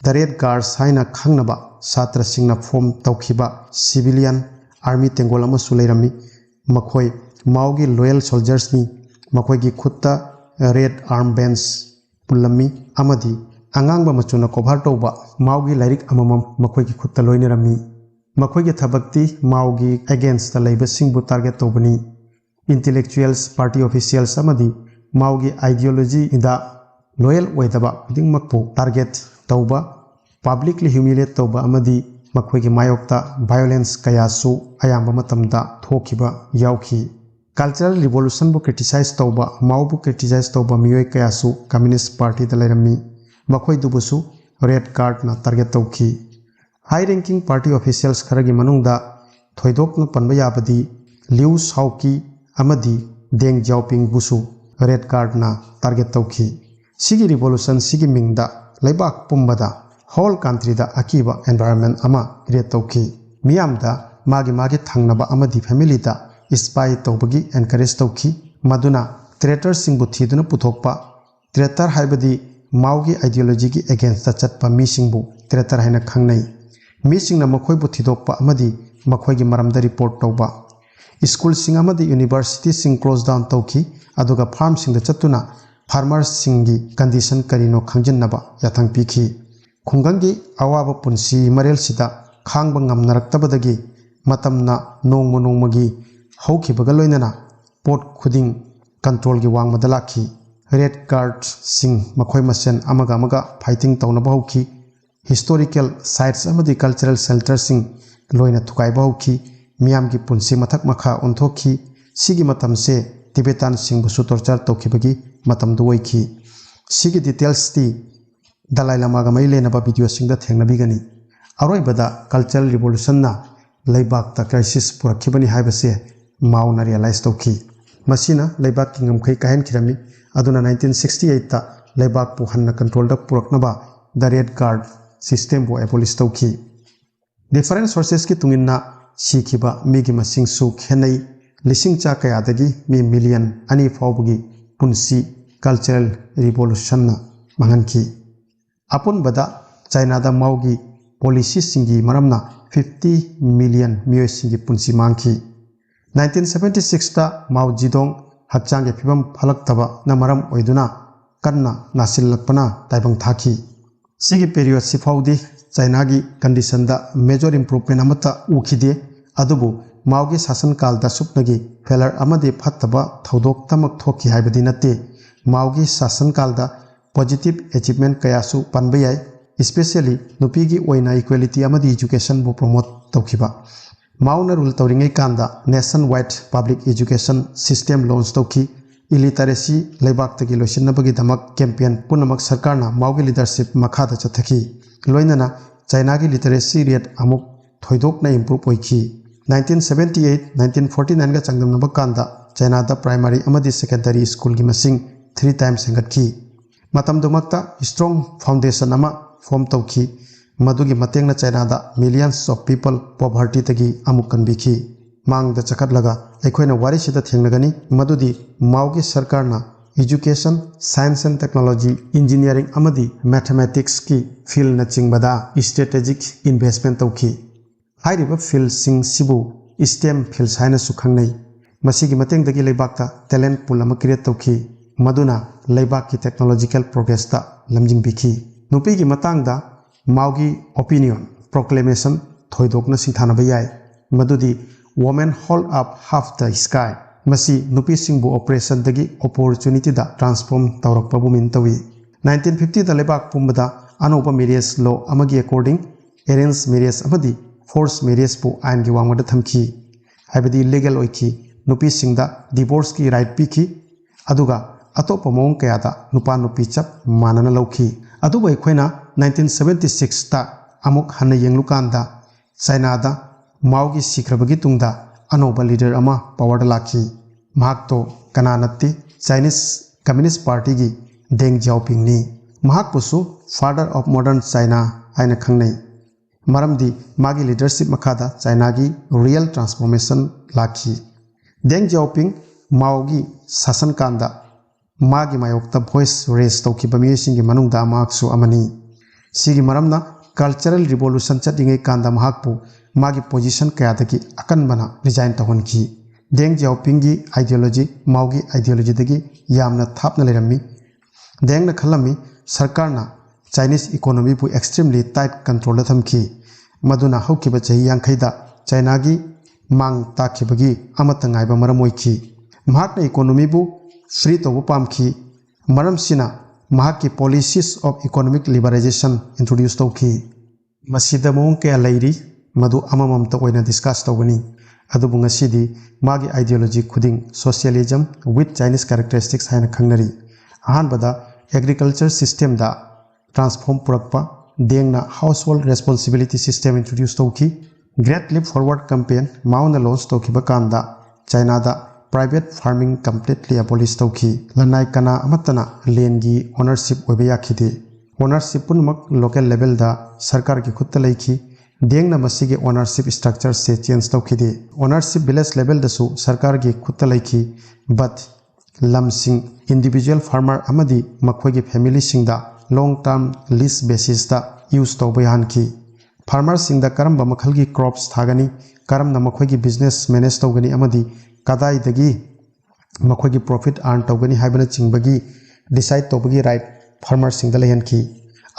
The Red Guards ꯍꯥꯏꯅ ꯈꯪꯅꯕ ꯁꯥꯇ꯭ꯔꯁꯤꯡꯅ form ꯇꯧꯈꯤꯕ civilian army ꯇꯦꯡꯒꯣꯜ ꯑꯃꯁꯨ ꯂꯩꯔꯝꯃꯤ꯫ ꯃꯈꯣꯏ ꯃꯥꯎꯒꯤ loyal soldiersꯅꯤ꯫ ꯃꯈꯣꯏꯒꯤ ꯈꯨꯠꯇ red armbands ꯄꯨꯜꯂꯝꯃꯤ ꯑꯃꯗꯤ ꯑꯉꯥꯡꯕ ꯃꯆꯨꯅ cover ꯇꯧꯕ ꯃꯥꯎꯒꯤ ꯂꯥꯏꯔꯤꯛ ꯑꯃꯃꯝ ꯃꯈꯣꯏꯒꯤ ꯈꯨꯠꯇ ꯂꯣꯏꯅꯔꯝꯃꯤ꯫ ꯃꯈꯣꯏꯒꯤ ꯊꯕꯛꯇꯤ ꯃꯥꯎꯒꯤ againstꯇ ꯂꯩꯕꯁꯤꯡꯕꯨ target ꯇꯧꯕꯅꯤ꯫ Intellectuals, party officials ꯑꯃꯗꯤ ꯃꯥꯎꯒꯤ ideologyꯗ loyal ꯑꯣꯏꯗꯕ ꯈꯨꯗꯤꯡꯃꯛꯄꯨ target ꯇꯧꯕ, publicly humiliate ꯇꯧꯕ ꯑꯃꯗꯤ ꯃꯈꯣꯏꯒꯤ ꯃꯥꯌꯣꯛꯇ violence ꯀꯌꯥꯁꯨ ꯑꯌꯥꯝꯕ ꯃꯇꯝꯗ ꯊꯣꯛꯈꯤꯕ ꯌꯥꯎꯈꯤ꯫ Cultural Revolutionꯕꯨ criticize ꯇꯧꯕ, ꯃꯥꯎꯕꯨ criticize ꯇꯧꯕ ꯃꯤꯑꯣꯏ ꯀꯌꯥꯁꯨ Communist Partyꯗ ꯂꯩꯔꯝꯃꯤ꯫ ꯃꯈꯣꯏꯗꯨꯕꯨꯁꯨ Red Guardꯅ target ꯇꯧꯈꯤ꯫ High ranking party officials ꯈꯔꯒꯤ ꯃꯅꯨꯡꯗ ꯊꯣꯏꯗꯣꯛꯅ ꯄꯟꯕ ꯌꯥꯕꯗꯤ Liu Shaoqi ꯑꯃꯗꯤ Deng Xiaopingꯕꯨꯁꯨ Red Guardꯅ target ꯇꯧꯈꯤ꯫ ꯁꯤꯒꯤ revolutionꯁꯤꯒꯤ ꯃꯤꯡꯗ ꯂꯩꯕꯥꯛ ꯄꯨꯝꯕꯗ, whole countryꯗ ꯑꯀꯤꯕ environment ꯑꯃ create ꯇꯧꯈꯤ꯫ ꯃꯤꯌꯥꯝꯗ ꯃꯥꯒꯤ ꯃꯥꯒꯤ ꯊꯪꯅꯕ ꯑꯃꯗꯤ familyꯗ spy ꯇꯧꯕꯒꯤ encourage ꯇꯧꯈꯤ, ꯃꯗꯨꯅ traitorꯁꯤꯡꯕꯨ ꯊꯤꯗꯨꯅ ꯄꯨꯊꯣꯛꯄ, traitor ꯍꯥꯏꯕꯗꯤ ꯃꯥꯎꯒꯤ ideologyꯒꯤ againstꯇ ꯆꯠꯄ ꯃꯤꯁꯤꯡꯕꯨ traitor ꯍꯥꯏꯅ ꯈꯪꯅꯩ꯫ ꯃꯤꯁꯤꯡꯅ ꯃꯈꯣꯏꯕꯨ ꯊꯤꯗꯣꯛꯄ ꯑꯃꯗꯤ ꯃꯈꯣꯏꯒꯤ ꯃꯔꯝꯗ report ꯇꯧꯕ꯫ ꯁ꯭ꯀꯨꯜꯁꯤꯡ ꯑꯃꯗꯤ ꯌꯨꯅꯤꯚꯔꯁꯤꯇꯤꯁꯤꯡ ꯀ꯭ꯂꯣꯖ ꯗꯥꯎꯟ ꯇꯧꯈꯤ, ꯑꯗꯨꯒ ꯐꯥꯔꯝꯁꯤꯡꯗ ꯆꯠꯇꯨꯅ ꯐꯥꯔꯃꯔꯁꯤꯡꯒꯤ ꯀꯟꯗꯤꯁꯟ ꯀꯔꯤꯅꯣ ꯈꯪꯖꯤꯟꯅꯕ ꯌꯥꯊꯪ ꯄꯤꯈꯤ꯫ ꯈꯨꯡꯒꯪꯒꯤ ꯑꯋꯥꯕ ꯄꯨꯟꯁꯤ ꯃꯔꯦꯜꯁꯤꯗ ꯈꯥꯡꯕ ꯉꯝꯅꯔꯛꯇꯕꯗꯒꯤ ꯃꯇꯝꯅ ꯅꯣꯡꯃ ꯅꯣꯡꯃꯒꯤ ꯍꯧꯈꯤꯕꯒ ꯂꯣꯏꯅꯅ ꯄꯣꯠ ꯈꯨꯗꯤꯡ ꯀꯟꯇ꯭ꯔꯣꯜꯒꯤ ꯋꯥꯡꯃꯗ ꯂꯥꯛꯈꯤ꯫ ꯔꯦꯗ ꯒꯥꯔꯗꯁꯤꯡ ꯃꯈꯣꯏ ꯃꯁꯦꯟ ꯑꯃꯒ ꯑꯃꯒ ꯐꯥꯏꯇꯤꯡ ꯇꯧꯅꯕ ꯍꯧꯈꯤ꯫ ꯍꯤꯁꯇꯣꯔꯤꯀꯦꯜ ꯁꯥꯏꯠꯁ ꯑꯃꯗꯤ ꯀꯜꯆꯔꯦꯜ ꯁꯦꯜꯇꯔꯁꯤꯡ ꯂꯣꯏꯅ ꯊꯨꯒꯥꯏꯕ ꯍꯧꯈꯤ꯫ ꯃꯤꯌꯥꯝꯒꯤ ꯄꯨꯟꯁꯤ ꯃꯊꯛ ꯃꯈꯥ ꯑꯣꯟꯊꯣꯛꯈꯤ꯫ ꯁꯤꯒꯤ ꯃꯇꯝꯁꯦ ꯇꯤꯕꯦꯇꯥꯟꯁꯤꯡꯕꯨꯁꯨ ꯇꯣꯔꯆꯔ ꯇꯧꯈꯤꯕꯒꯤ ꯃꯇꯝꯗꯨ ꯑꯣꯏꯈꯤ꯫ ꯁꯤꯒꯤ ꯗꯤꯇꯦꯜꯁꯇꯤ ꯗꯂꯥꯏ ꯂꯃꯥꯒ ꯃꯔꯤ ꯂꯩꯅꯕ ꯚꯤꯗꯤꯑꯣꯁꯤꯡꯗ ꯊꯦꯡꯅꯕꯤꯒꯅꯤ꯫ ꯑꯔꯣꯏꯕꯗ ꯀꯜꯆꯔꯦꯜ ꯔꯤꯚꯣꯂꯨꯁꯟꯅ ꯂꯩꯕꯥꯛꯇ ꯀ꯭ꯔꯥꯏꯁꯤꯁ ꯄꯨꯔꯛꯈꯤꯕꯅꯤ ꯍꯥꯏꯕꯁꯦ ꯃꯥꯎꯅ ꯔꯤꯌꯦꯂꯥꯏꯁ ꯇꯧꯈꯤ꯫ ꯃꯁꯤꯅ ꯂꯩꯕꯥꯛꯀꯤ ꯉꯝꯈꯩ ꯀꯥꯏꯍꯟꯈꯤꯔꯝꯃꯤ꯫ ꯑꯗꯨꯅ ꯅꯥꯏꯟꯇꯤꯟ ꯁꯤꯛꯁꯇꯤ ꯑꯩꯠꯇ ꯂꯩꯕꯥꯛꯄꯨ ꯍꯟꯅ ꯀꯟꯇ꯭ꯔꯣꯜꯗ ꯄꯨꯔꯛꯅꯕ ꯗ ꯔꯦꯗ ꯒꯥꯔꯗ ꯁꯤꯁꯇꯦꯝꯕꯨ ꯑꯦꯕꯣꯂꯤꯁ ꯇꯧꯈꯤ꯫ ꯗꯤꯐꯔꯦꯟ ꯁꯣꯔꯁꯦꯁꯀꯤ ꯃꯇꯨꯡ ꯏꯟꯅ ꯁꯤꯈꯤꯕ ꯃꯤꯒꯤ ꯃꯁꯤꯡꯁꯨ ꯈꯦꯠꯅꯩ꯫ ꯂꯤꯁꯤꯡ ꯆꯥ ꯀꯌꯥꯗꯒꯤ ꯃꯤ ꯃꯤꯂꯤꯌꯟ ꯑꯅꯤ ꯐꯥꯎꯕꯒꯤ ꯄꯨꯟꯁꯤ ꯀꯜꯆꯔꯦꯜ ꯔꯤꯚꯣꯂꯨꯁꯟꯅ ꯃꯥꯡꯍꯟꯈꯤ꯫ ꯑꯄꯨꯟꯕꯗ ꯆꯥꯏꯅꯥꯗ ꯃꯥꯎꯒꯤ ꯄꯣꯂꯤꯁꯤꯁꯤꯡꯒꯤ ꯃꯔꯝꯅ ꯐꯤꯐꯇꯤ ꯃꯤꯂꯤꯌꯟ ꯃꯤꯑꯣꯏꯁꯤꯡꯒꯤ ꯄꯨꯟꯁꯤ ꯃꯥꯡꯈꯤ꯫ ꯅꯥꯏꯟꯇꯤꯟ ꯁꯕꯦꯟꯇꯤ ꯁꯤꯛꯁꯇ ꯃꯥꯎ ꯖꯤꯗꯣꯡ ꯍꯛꯆꯥꯡꯒꯤ ꯐꯤꯕꯝ ꯐꯠꯂꯛꯇꯕꯅ ꯃꯔꯝ ꯑꯣꯏꯗꯨꯅ ꯀꯟꯅ ꯅꯥꯁꯤꯜꯂꯛꯄꯅ ꯇꯥꯏꯕꯪ ꯊꯥꯈꯤ꯫ ꯁꯤꯒꯤ ꯄꯤꯔꯤꯌꯣꯗꯁꯤ ꯐꯥꯎꯗꯤ ꯆꯥꯏꯅꯥꯒꯤ ꯀꯟꯗꯤꯁꯟꯗ ꯃꯦꯖꯔ ꯏꯝꯄ꯭ꯔꯨꯚꯃꯦꯟ ꯑꯃꯠꯇ ꯎꯈꯤꯗꯦ꯫ ꯑꯗꯨꯕꯨ ꯃꯥꯎꯒꯤ ꯁꯥꯁꯟꯀꯥꯜꯗ ꯁꯨꯞꯅꯒꯤ ꯐꯦꯂꯔ ꯑꯃꯗꯤ ꯐꯠꯇꯕ ꯊꯧꯗꯣꯛꯇꯃꯛ ꯊꯣꯛꯈꯤ ꯍꯥꯏꯕꯗꯤ ꯅꯠꯇꯦ꯫ ꯃꯥꯎꯒꯤ ꯁꯥꯁꯟꯀꯥꯜꯗ ꯄꯣꯖꯤꯇꯤꯚ ꯑꯦꯆꯤꯚꯃꯦꯟ ꯀꯌꯥꯁꯨ ꯄꯟꯕ ꯌꯥꯏ꯫ ꯏꯁꯄꯦꯁꯤꯌꯦꯜꯂꯤ ꯅꯨꯄꯤꯒꯤ ꯑꯣꯏꯅ ꯏꯀ꯭ꯋꯦꯂꯤꯇꯤ ꯑꯃꯗꯤ ꯏꯖꯨꯀꯦꯁꯟꯕꯨ ꯄ꯭ꯔꯣꯃꯣꯠ ꯇꯧꯈꯤꯕ꯫ ꯃꯥꯎꯅ ꯔꯨꯜ ꯇꯧꯔꯤꯉꯩ ꯀꯥꯟꯗ ꯅꯦꯁꯟ ꯋꯥꯏꯗ ꯄꯕ꯭ꯂꯤꯛ ꯏꯖꯨꯀꯦꯁꯟ ꯁꯤꯁꯇꯦꯝ ꯂꯣꯟꯆ ꯇꯧꯈꯤ꯫ ꯏꯂꯤꯇꯔꯦꯁꯤ ꯂꯩꯕꯥꯛꯇꯒꯤ ꯂꯣꯏꯁꯤꯟꯅꯕꯒꯤꯗꯃꯛ ꯀꯦꯝꯄꯦꯟ ꯄꯨꯝꯅꯃꯛ ꯁꯔꯀꯥꯔꯅ ꯃꯥꯎꯒꯤ ꯂꯤꯗꯔꯁꯤꯞ ꯃꯈꯥꯗ ꯆꯠꯊꯈꯤ꯫ ꯂꯣꯏꯅꯅ ꯆꯥꯏꯅꯥꯒꯤ ꯂꯤꯇꯔꯦꯁꯤ ꯔꯦꯠ ꯑꯃꯨꯛ ꯊꯣꯏꯗꯣꯛꯅ ꯏꯝꯄ꯭ꯔꯨꯚ ꯑꯣꯏꯈꯤ꯫ Nineteen seventy eight, nineteen forty ꯅꯥꯏꯟꯒ ꯆꯥꯡꯗꯝꯅꯕ ꯀꯥꯟꯗ ꯆꯥꯏꯅꯥꯗ ꯄ꯭ꯔꯥꯏꯃꯥꯔꯤ ꯑꯃꯗꯤ ꯁꯦꯀꯦꯟꯗꯔꯤ ꯁ꯭ꯀꯨꯜꯒꯤ ꯃꯁꯤꯡ ꯊ꯭ꯔꯤ ꯇꯥꯏꯝꯁ ꯍꯦꯟꯒꯠꯈꯤ꯫ ꯃꯇꯝꯗꯨꯃꯛꯇ ꯏꯁꯇ꯭ꯔꯣꯡ ꯐꯥꯎꯟꯗꯦꯁꯟ ꯑꯃ ꯐꯣꯝ ꯇꯧꯈꯤ꯫ ꯃꯗꯨꯒꯤ ꯃꯇꯦꯡꯅ ꯆꯥꯏꯅꯥꯗ millions of people povertyꯗꯒꯤ ꯑꯃꯨꯛ ꯀꯟꯕꯤꯈꯤ꯫ ꯃꯥꯡꯗ ꯆꯈꯠꯂꯒ ꯑꯩꯈꯣꯏꯅ ꯋꯥꯔꯤꯁꯤꯗ ꯊꯦꯡꯅꯒꯅꯤ ꯃꯗꯨꯗꯤ ꯃꯥꯎꯒꯤ ꯁꯔꯀꯥꯔꯅ education, science and technology, engineering ꯑꯃꯗꯤ mathematicsꯀꯤ ꯐꯤꯜꯅꯆꯤꯡꯕꯗ strategic investment ꯇꯧꯈꯤ꯫ ꯍꯥꯏꯔꯤꯕ ꯐꯤꯜꯁꯤꯡꯁꯤꯕꯨ STEM fields ꯍꯥꯏꯅꯁꯨ ꯈꯪꯅꯩ꯫ ꯃꯁꯤꯒꯤ ꯃꯇꯦꯡꯗꯒꯤ ꯂꯩꯕꯥꯛꯇ talent pool ꯑꯃ create ꯇꯧꯈꯤ, ꯃꯗꯨꯅ ꯂꯩꯕꯥꯛꯀꯤ technological progressꯇ ꯂꯝꯖꯤꯡꯕꯤꯈꯤ꯫ ꯅꯨꯄꯤꯒꯤ ꯃꯇꯥꯡꯗ ꯃꯥꯎꯒꯤ opinion proclamation ꯊꯣꯏꯗꯣꯛꯅ ꯁꯤꯡꯊꯥꯅꯕ ꯌꯥꯏ, ꯃꯗꯨꯗꯤ "Women hold up half the sky"꯫ ꯃꯁꯤ ꯅꯨꯄꯤꯁꯤꯡꯕꯨ oppressionꯗꯒꯤ opportunityꯗ transform ꯇꯧꯔꯛꯄꯕꯨ mean ꯇꯧꯏ꯫ Nineteen fiftyꯗ ꯂꯩꯕꯥꯛ ꯄꯨꯝꯕꯗ ꯑꯅꯧꯕ marriage law ꯑꯃꯒꯤ according arranged marriage ꯑꯃꯗꯤ forced marriageꯄꯨ ꯑꯥꯏꯟꯒꯤ ꯋꯥꯡꯃꯗ ꯊꯝꯈꯤ, ꯍꯥꯏꯕꯗꯤ legal ꯑꯣꯏꯈꯤ꯫ ꯅꯨꯄꯤꯁꯤꯡꯗ divorceꯀꯤ right ꯄꯤꯈꯤ, ꯑꯗꯨꯒ ꯑꯇꯣꯞꯄ ꯃꯑꯣꯡ ꯀꯌꯥꯗ ꯅꯨꯄꯥ ꯅꯨꯄꯤ ꯆꯞ ꯃꯥꯟꯅꯅ ꯂꯧꯈꯤ꯫ ꯑꯗꯨꯕꯨ ꯑꯩꯈꯣꯏꯅ nineteen seventy sixꯇ ꯑꯃꯨꯛ ꯍꯟꯅ ꯌꯦꯡꯂꯨꯀꯥꯟꯗ, ꯆꯥꯏꯅꯥꯗ ꯃꯥꯎꯒꯤ ꯁꯤꯈ꯭ꯔꯕꯒꯤ ꯇꯨꯡꯗ ꯑꯅꯧꯕ leader ꯑꯃ powerꯗ ꯂꯥꯛꯈꯤ꯫ ꯃꯍꯥꯛꯇꯣ ꯀꯅꯥ ꯅꯠꯇꯦ, Chinese Communist Partyꯒꯤ Deng Xiaopingꯅꯤ꯫ ꯃꯍꯥꯛꯄꯨꯁꯨ Father of Modern China ꯍꯥꯏꯅ ꯈꯪꯅꯩ, ꯃꯔꯝꯗꯤ ꯃꯥꯒꯤ leadership ꯃꯈꯥꯗ ꯆꯥꯏꯅꯥꯒꯤ real transformation ꯂꯥꯛꯈꯤ꯫ Deng Xiaoping ꯃꯥꯎꯒꯤ ꯁꯥꯁꯟꯀꯥꯟꯗ ꯃꯥꯒꯤ ꯃꯥꯌꯣꯛꯇ voice raise ꯇꯧꯈꯤꯕ ꯃꯤꯑꯣꯏꯁꯤꯡꯒꯤ ꯃꯅꯨꯡꯗ ꯃꯍꯥꯛꯁꯨ ꯑꯃꯅꯤ꯫ ꯁꯤꯒꯤ ꯃꯔꯝꯅ Cultural Revolution ꯆꯠꯂꯤꯉꯩ ꯀꯥꯟꯗ ꯃꯍꯥꯛꯄꯨ ꯃꯥꯒꯤ position ꯀꯌꯥꯗꯒꯤ ꯑꯀꯟꯕꯅ resign ꯇꯧꯍꯟꯈꯤ꯫ Deng Xiaopingꯒꯤ ideology ꯃꯥꯎꯒꯤ ideologyꯗꯒꯤ ꯌꯥꯝꯅ ꯊꯥꯞꯅ ꯂꯩꯔꯝꯃꯤ꯫ Dengꯅ ꯈꯜꯂꯝꯃꯤ, ꯁꯔꯀꯥꯔꯅ Chinese economyꯕꯨ extremely tight controlꯗ ꯊꯝꯈꯤ, ꯃꯗꯨꯅ ꯍꯧꯈꯤꯕ ꯆꯍꯤ ꯌꯥꯡꯈꯩꯗ ꯆꯥꯏꯅꯥꯒꯤ ꯃꯥꯡ ꯇꯥꯛꯈꯤꯕꯒꯤ ꯑꯃꯠꯇ ꯉꯥꯏꯕ ꯃꯔꯝ ꯑꯣꯏꯈꯤ꯫ ꯃꯍꯥꯛꯅ economyꯕꯨ free ꯇꯧꯕ ꯄꯥꯝꯈꯤ, ꯃꯔꯝꯁꯤꯅ ꯃꯍꯥꯛꯀꯤ policies of economic liberalization introduce ꯇꯧꯈꯤ꯫ ꯃꯁꯤꯗ ꯃꯑꯣꯡ ꯀꯌꯥ ꯂꯩꯔꯤ, ꯃꯗꯨ ꯑꯃꯃꯝꯇ ꯑꯣꯏꯅ discuss ꯇꯧꯒꯅꯤ꯫ ꯑꯗꯨꯕꯨ ꯉꯁꯤꯗꯤ ꯃꯥꯒꯤ ideology ꯈꯨꯗꯤꯡ socialism with Chinese characteristics ꯍꯥꯏꯅ ꯈꯪꯅꯔꯤ꯫ ꯑꯍꯥꯟꯕꯗ, agriculture systemꯗ transform ꯄꯨꯔꯛꯄ꯫ Dengꯅ household responsibility system introduce ꯇꯧꯈꯤ꯫ Great Leap Forward campaign ꯃꯥꯎꯅ launch ꯇꯧꯈꯤꯕ ꯀꯥꯟꯗ ꯆꯥꯏꯅꯥꯗ private farming completely abolish ꯇꯧꯈꯤ꯫ ꯂꯅꯥꯏ ꯀꯅꯥ ꯑꯃꯠꯇꯅ ꯂꯦꯟꯒꯤ ownership ꯑꯣꯏꯕ ꯌꯥꯈꯤꯗꯦ꯫ Ownership ꯄꯨꯝꯅꯃꯛ local levelꯗ ꯁꯔꯀꯥꯔꯒꯤ ꯈꯨꯠꯇ ꯂꯩꯈꯤ꯫ Dengꯅ ꯃꯁꯤꯒꯤ ownership structureꯁꯦ change ꯇꯧꯈꯤꯗꯦ꯫ Ownership village levelꯗꯁꯨ ꯁꯔꯀꯥꯔꯒꯤ ꯈꯨꯠꯇ ꯂꯩꯈꯤ, but ꯂꯝꯁꯤꯡ individual farmer ꯑꯃꯗꯤ ꯃꯈꯣꯏꯒꯤ familyꯁꯤꯡꯗ long term lease basisꯇ use ꯇꯧꯕ ꯌꯥꯍꯟꯈꯤ꯫ ꯐꯥꯔꯃꯔꯁꯤꯡꯗ ꯀꯔꯝꯕ ꯃꯈꯜꯒꯤ ꯀ꯭ꯔꯣꯞꯁ ꯊꯥꯒꯅꯤ, ꯀꯔꯝꯅ ꯃꯈꯣꯏꯒꯤ ꯕꯤꯖꯤꯅꯦꯁ ꯃꯦꯅꯦꯖ ꯇꯧꯒꯅꯤ ꯑꯃꯗꯤ ꯀꯗꯥꯏꯗꯒꯤ ꯃꯈꯣꯏꯒꯤ ꯄ꯭ꯔꯣꯐꯤꯠ ꯑꯥꯔꯟ ꯇꯧꯒꯅꯤ ꯍꯥꯏꯕꯅꯆꯤꯡꯕꯒꯤ ꯗꯤꯁꯥꯏꯠ ꯇꯧꯕꯒꯤ ꯔꯥꯏꯠ ꯐꯥꯔꯃꯔꯁꯤꯡꯗ ꯂꯩꯍꯟꯈꯤ꯫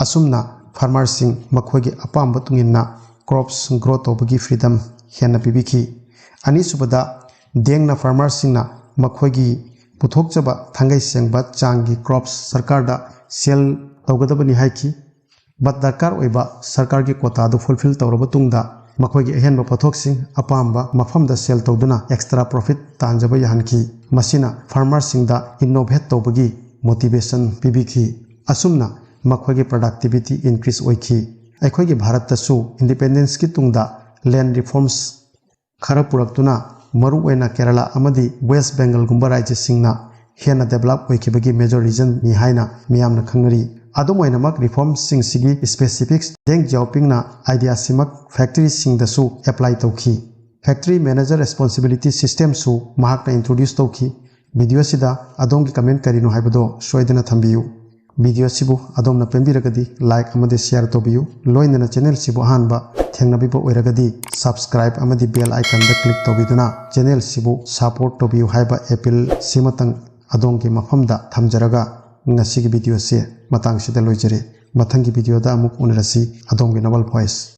ꯑꯁꯨꯝꯅ ꯐꯥꯔꯃꯔꯁꯤꯡ ꯃꯈꯣꯏꯒꯤ ꯑꯄꯥꯝꯕ ꯇꯨꯡꯏꯟꯅ ꯀ꯭ꯔꯣꯞꯁ ꯒ꯭ꯔꯣ ꯇꯧꯕꯒꯤ ꯐ꯭ꯔꯤꯗꯝ ꯍꯦꯟꯅ ꯄꯤꯕꯤꯈꯤ꯫ ꯑꯅꯤꯁꯨꯕꯗ, ꯗꯦꯡꯅ ꯐꯥꯔꯃꯔꯁꯤꯡꯅ ꯃꯈꯣꯏꯒꯤ ꯄꯨꯊꯣꯛꯆꯕ ꯊꯥꯡꯒꯩ ꯁꯦꯡꯕ ꯆꯥꯡꯒꯤ ꯀ꯭ꯔꯣꯞꯁ ꯁꯔꯀꯥꯔꯗ ꯁꯦꯜ ꯇꯧꯒꯗꯕꯅꯤ ꯍꯥꯏꯈꯤ꯫ ꯕꯠ ꯗꯔꯀꯥꯔ ꯑꯣꯏꯕ ꯁꯔꯀꯥꯔꯒꯤ ꯀꯣꯇꯥꯗꯨ ꯐꯨꯜꯐꯤꯜ ꯇꯧꯔꯕ ꯇꯨꯡꯗ ꯃꯈꯣꯏꯒꯤ ꯑꯍꯦꯟꯕ ꯄꯣꯠꯊꯣꯛꯁꯤꯡ ꯑꯄꯥꯝꯕ ꯃꯐꯝꯗ ꯁꯦꯜ ꯇꯧꯗꯨꯅ ꯑꯦꯛꯁꯇ꯭ꯔꯥ ꯄ꯭ꯔꯣꯐꯤꯠ ꯇꯥꯟꯖꯕ ꯌꯥꯍꯟꯈꯤ꯫ ꯃꯁꯤꯅ ꯐꯥꯔꯃꯔꯁꯤꯡꯗ ꯏꯅꯣꯚꯦꯠ ꯇꯧꯕꯒꯤ ꯃꯣꯇꯤꯚꯦꯁꯟ ꯄꯤꯕꯤꯈꯤ꯫ ꯑꯁꯨꯝꯅ ꯃꯈꯣꯏꯒꯤ ꯄ꯭ꯔꯗꯛꯇꯤꯚꯤꯇꯤ ꯏꯟꯀ꯭ꯔꯤꯖ ꯑꯣꯏꯈꯤ꯫ ꯑꯩꯈꯣꯏꯒꯤ ꯚꯥꯔꯠꯇꯁꯨ ꯏꯟꯗꯤꯄꯦꯟꯗꯦꯟꯁꯀꯤ ꯇꯨꯡꯗ ꯂꯦꯟ ꯔꯤꯐꯣꯔꯝꯁ ꯈꯔ ꯄꯨꯔꯛꯇꯨꯅ ꯃꯔꯨꯑꯣꯏꯅ ꯀꯦꯔꯂꯥ ꯑꯃꯗꯤ ꯋꯦꯁ ꯕꯦꯡꯒꯜꯒꯨꯝꯕ ꯔꯥꯖ꯭ꯌꯁꯤꯡꯅ ꯍꯦꯟꯅ ꯗꯦꯕꯂꯞ ꯑꯣꯏꯈꯤꯕꯒꯤ ꯃꯦꯖꯔ ꯔꯤꯖꯟꯅꯤ ꯍꯥꯏꯅ ꯃꯤꯌꯥꯝꯅ ꯈꯪꯅꯔꯤ꯫ ꯑꯗꯨꯝ ꯑꯣꯏꯅꯃꯛ, ꯔꯤꯐꯣꯔꯝꯁꯤꯡꯁꯤꯒꯤ ꯁ꯭ꯄꯦꯁꯤꯐꯤꯛꯁ ꯗꯦꯡ ꯖꯤꯌꯥꯑꯣꯄꯤꯡꯅ ꯑꯥꯏꯗꯤꯌꯥꯁꯤꯃꯛ ꯐꯦꯛꯇꯔꯤꯁꯤꯡꯗꯁꯨ ꯑꯦꯄ꯭ꯂꯥꯏ ꯇꯧꯈꯤ꯫ ꯐꯦꯛꯇꯔꯤ ꯃꯦꯅꯦꯖꯔ ꯔꯦꯁꯄꯣꯟꯁꯤꯕꯤꯂꯤꯇꯤ ꯁꯤꯁꯇꯦꯝꯁꯨ ꯃꯍꯥꯛꯅ ꯏꯟꯇ꯭ꯔꯣꯗ꯭ꯌꯨꯁ ꯇꯧꯈꯤ꯫ ꯚꯤꯗꯤꯑꯣꯁꯤꯗ ꯑꯗꯣꯝꯒꯤ ꯀꯃꯦꯟ ꯀꯔꯤꯅꯣ ꯍꯥꯏꯕꯗꯣ ꯁꯣꯏꯗꯅ ꯊꯝꯕꯤꯌꯨ꯫ ꯚꯤꯗꯤꯑꯣꯁꯤꯕꯨ ꯑꯗꯣꯝꯅ ꯄꯦꯟꯕꯤꯔꯒꯗꯤ ꯂꯥꯏꯛ ꯑꯃꯗꯤ ꯁꯤꯌꯔ ꯇꯧꯕꯤꯌꯨ꯫ ꯂꯣꯏꯅꯅ ꯆꯦꯅꯦꯜꯁꯤꯕꯨ ꯑꯍꯥꯟꯕ ꯊꯦꯡꯅꯕꯤꯕ ꯑꯣꯏꯔꯒꯗꯤ ꯁꯕꯁꯀ꯭ꯔꯥꯏꯕ ꯑꯃꯗꯤ ꯕꯦꯜ ꯑꯥꯏꯀꯟꯗ ꯀ꯭ꯂꯤꯛ ꯇꯧꯕꯤꯗꯨꯅ ꯆꯦꯅꯦꯜꯁꯤꯕꯨ ꯁꯄꯣꯔꯠ ꯇꯧꯕꯤꯌꯨ ꯍꯥꯏꯕ ꯑꯦꯄꯤꯜ ꯁꯤꯃꯇꯪ ꯑꯗꯣꯝꯒꯤ ꯃꯐꯝꯗ ꯊꯝꯖꯔꯒ ꯉꯁꯤꯒꯤ ꯚꯤꯗꯤꯑꯣꯁꯦ ꯃꯇꯥꯡꯁꯤꯗ ꯂꯣꯏꯖꯔꯦ꯫ ꯃꯊꯪꯒꯤ ꯚꯤꯗꯤꯑꯣꯗ ꯑꯃꯨꯛ ꯎꯅꯔꯁꯤ꯫ ꯑꯗꯣꯝꯒꯤ ꯅꯣꯕꯜ ꯚꯣꯏꯁ꯫